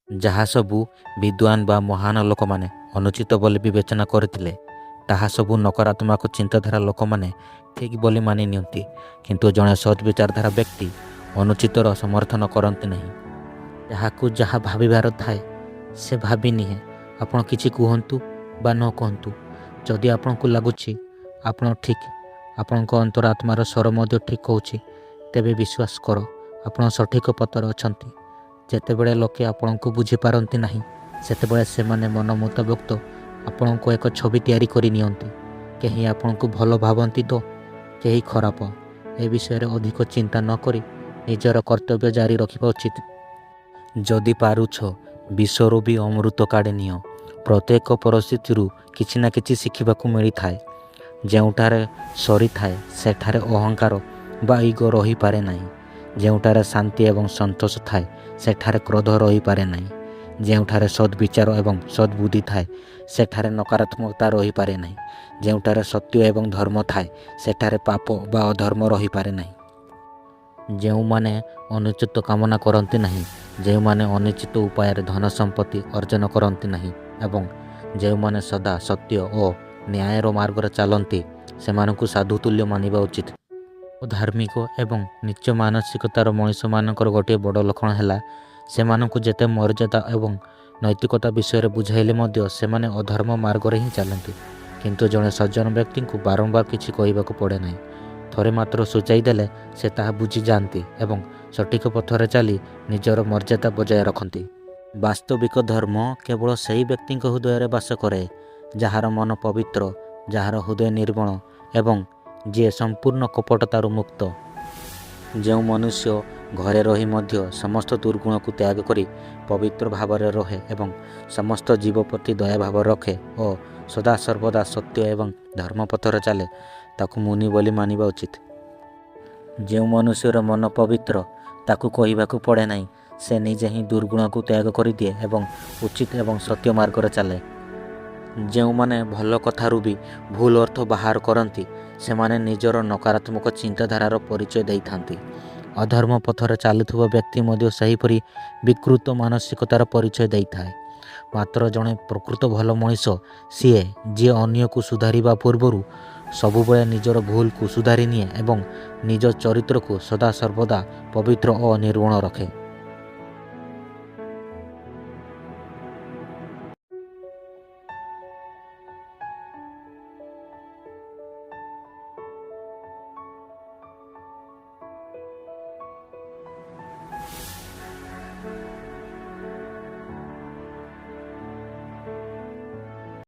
ଯାହାସବୁ ବିଦ୍ୱାନ ବା ମହାନ ଲୋକମାନେ ଅନୁଚିତ ବୋଲି ବିବେଚନା କରିଥିଲେ, ତାହା ସବୁ ନକାରାତ୍ମକ ଚିନ୍ତାଧାରା ଲୋକମାନେ ଠିକ୍ ବୋଲି ମାନି ନିଅନ୍ତି। କିନ୍ତୁ ଜଣେ ସଦ୍ ବିଚାରଧାରା ବ୍ୟକ୍ତି ଅନୁଚିତର ସମର୍ଥନ କରନ୍ତି ନାହିଁ। ଯାହାକୁ ଯାହା ଭାବିବାର ଥାଏ, ସେ ଭାବିନିଏ। ଆପଣ କିଛି କୁହନ୍ତୁ ବା ନ କୁହନ୍ତୁ, ଯଦି ଆପଣଙ୍କୁ ଲାଗୁଛି ଆପଣ ଠିକ୍, ଆପଣଙ୍କ ଅନ୍ତରାତ୍ମାର ସ୍ୱର ମଧ୍ୟ ଠିକ୍ କହୁଛି, ତେବେ ବିଶ୍ୱାସ କର ଆପଣ ସଠିକ ପଥରେ ଅଛନ୍ତି। ଯେତେବେଳେ ଲୋକେ ଆପଣଙ୍କୁ ବୁଝିପାରନ୍ତି ନାହିଁ, ସେତେବେଳେ ସେମାନେ ମନ ମୁତାବକ ଆପଣଙ୍କ ଏକ ଛବି ତିଆରି କରି ନିଅନ୍ତି। କେହି ଆପଣଙ୍କୁ ଭଲ ଭାବନ୍ତି ତ କେହି ଖରାପ। ଏ ବିଷୟରେ ଅଧିକ ଚିନ୍ତା ନ କରି ନିଜର କର୍ତ୍ତବ୍ୟ ଜାରି ରଖିବା ଉଚିତ। ଯଦି ପାରୁଛ, ବିଷରୁ ବି ଅମୃତ କାଢ଼ି ନିଅ। ପ୍ରତ୍ୟେକ ପରିସ୍ଥିତିରୁ କିଛି ନା କିଛି ଶିଖିବାକୁ ମିଳିଥାଏ। ଯେଉଁଠାରେ ସରି ଥାଏ, ସେଠାରେ ଅହଙ୍କାର ବା ଇଗୋ ରହିପାରେ ନାହିଁ। ଯେଉଁଠାରେ ଶାନ୍ତି ଏବଂ ସନ୍ତୋଷ ଥାଏ, ସେଠାରେ କ୍ରୋଧ ରହିପାରେ ନାହିଁ। ଯେଉଁଠାରେ ସଦ୍ବିଚାର ଏବଂ ସଦ୍ବୁଦ୍ଧି ଥାଏ, ସେଠାରେ ନକାରାତ୍ମକତା ରହିପାରେ ନାହିଁ। ଯେଉଁଠାରେ ସତ୍ୟ ଏବଂ ଧର୍ମ ଥାଏ, ସେଠାରେ ପାପ ବା ଅଧର୍ମ ରହିପାରେ ନାହିଁ। ଯେଉଁମାନେ ଅନୁଚିତ କାମନା କରନ୍ତି ନାହିଁ, ଯେଉଁମାନେ ଅନୁଚିତ ଉପାୟରେ ଧନ ସମ୍ପତ୍ତି ଅର୍ଜନ କରନ୍ତି ନାହିଁ ଏବଂ ଯେଉଁମାନେ ସଦା ସତ୍ୟ ଓ ନ୍ୟାୟର ମାର୍ଗରେ ଚାଲନ୍ତି, ସେମାନଙ୍କୁ ସାଧୁ ତୁଲ୍ୟ ମାନିବା ଉଚିତ। ଅଧାର୍ମିକ ଏବଂ ନୀଚ ମାନସିକତାର ମଣିଷମାନଙ୍କର ଗୋଟିଏ ବଡ଼ ଲକ୍ଷଣ ହେଲା, ସେମାନଙ୍କୁ ଯେତେ ମର୍ଯ୍ୟାଦା ଏବଂ ନୈତିକତା ବିଷୟରେ ବୁଝାଇଲେ ମଧ୍ୟ ସେମାନେ ଅଧର୍ମ ମାର୍ଗରେ ହିଁ ଚାଲନ୍ତି। କିନ୍ତୁ ଜଣେ ସଜ୍ଜନ ବ୍ୟକ୍ତିଙ୍କୁ ବାରମ୍ବାର କିଛି କହିବାକୁ ପଡ଼େ ନାହିଁ। ଥରେ ମାତ୍ର ସୂଚାଇ ଦେଲେ ସେ ତାହା ବୁଝିଯାଆନ୍ତି ଏବଂ ସଠିକ ପଥରେ ଚାଲି ନିଜର ମର୍ଯ୍ୟାଦା ବଜାୟ ରଖନ୍ତି। ବାସ୍ତବିକ ଧର୍ମ କେବଳ ସେହି ବ୍ୟକ୍ତିଙ୍କ ହୃଦୟରେ ବାସ କରେ, ଯାହାର ମନ ପବିତ୍ର, ଯାହାର ହୃଦୟ ନିର୍ମଳ ଏବଂ ଯିଏ ସମ୍ପୂର୍ଣ୍ଣ କପଟତାରୁ ମୁକ୍ତ। ଯେଉଁ ମନୁଷ୍ୟ ଘରେ ରହି ମଧ୍ୟ ସମସ୍ତ ଦୁର୍ଗୁଣକୁ ତ୍ୟାଗ କରି ପବିତ୍ର ଭାବରେ ରହେ ଏବଂ ସମସ୍ତ ଜୀବ ପ୍ରତି ଦୟାଭାବ ରଖେ ଓ ସଦାସର୍ବଦା ସତ୍ୟ ଏବଂ ଧର୍ମ ପଥରେ ଚାଲେ, ତାକୁ ମୁନି ବୋଲି ମାନିବା ଉଚିତ। ଯେଉଁ ମନୁଷ୍ୟର ମନ ପବିତ୍ର, ତାକୁ କହିବାକୁ ପଡ଼େ ନାହିଁ। ସେ ନିଜେ ହିଁ ଦୁର୍ଗୁଣକୁ ତ୍ୟାଗ କରିଦିଏ ଏବଂ ଉଚିତ ଏବଂ ସତ୍ୟ ମାର୍ଗରେ ଚାଲେ। ଯେଉଁମାନେ ଭଲ କଥାରୁ ବି ଭୁଲ ଅର୍ଥ ବାହାର କରନ୍ତି, ସେମାନେ ନିଜର ନକାରାତ୍ମକ ଚିନ୍ତାଧାରାର ପରିଚୟ ଦେଇଥାନ୍ତି। ଅଧର୍ମ ପଥରେ ଚାଲୁଥିବା ବ୍ୟକ୍ତି ମଧ୍ୟ ସେହିପରି ବିକୃତ ମାନସିକତାର ପରିଚୟ ଦେଇଥାଏ। ମାତ୍ର ଜଣେ ପ୍ରକୃତ ଭଲ ମଣିଷ ସିଏ, ଯିଏ ଅନ୍ୟକୁ ସୁଧାରିବା ପୂର୍ବରୁ ସବୁବେଳେ ନିଜର ଭୁଲକୁ ସୁଧାରି ନିଏ ଏବଂ ନିଜ ଚରିତ୍ରକୁ ସଦାସର୍ବଦା ପବିତ୍ର ଓ ନିର୍ମଳ ରଖେ।